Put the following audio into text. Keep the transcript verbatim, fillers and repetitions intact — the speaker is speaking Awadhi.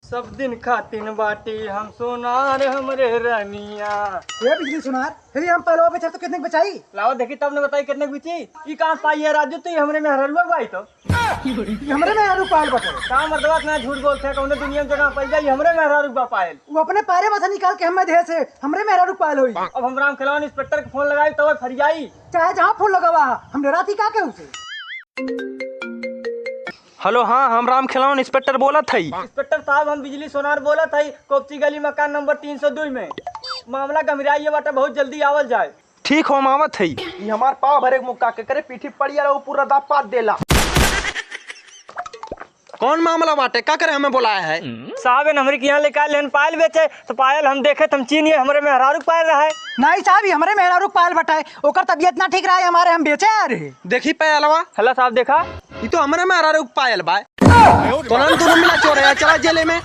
सब दिन खातिन बाटी हम सोनार हमरे रनिया। ए बिजली सोनार, फिर हम पायलवा बेचब तो कितने के बेचाई? लावा देखी तब न बताई कितने के बेची। ई कहाँ पाई है राजू, तू ही हमरे मेहररुआ बाई तो। ई हमरे मेहरारू पायल बटे। का मर्दवा इतना झूठ बोलत है, कौने दुनिया में जगह पाई जाई, हमरे मेहरारू बा पायल। वो अपने पारे में से निकाल के हमें दे से, हमरे मेहरारू पायल होई। अब हम राम खिलावन इंस्पेक्टर के फोन लगाई तब फरियाई। चाहे जहाँ फोन लगावा, हम डराती का केहू से? हेलो, हाँ, हम राम खिलावन इंस्पेक्टर बोलत हई। इंस्पेक्टर साहब, हम बिजली सोनार बोलत हई, कोपची गली मकान नंबर तीन सौ दो में। मामला गंभीराई बाटे, बहुत जल्दी आवल जाए। ठीक हो, हम आवत हई। ई हमार पाव भरे के मुक्का के करे पीठी पड़िया रहो, पूरा दाब पात देला। कौन मामला बाटे, का करे हमें बोलाया है? साहब, इन हमरे के यहाँ लेके आए लेन पायल बेचे, तो पायल हम देखे, तो हम चीनिए, हमरे मेहरारू के पायल रहे। नहीं साहब, ई हमरे मेहरारू के पायल बटाए, ओकर तबीयत ना ठीक रहा है, हमारे हम बेचे आ रहे। देखी पायलवा। हेलो साहब, देखा। ई तो हमरे मेहरारू के पायल बा। तो ना दोनों मिला चोर है, चला जेले में।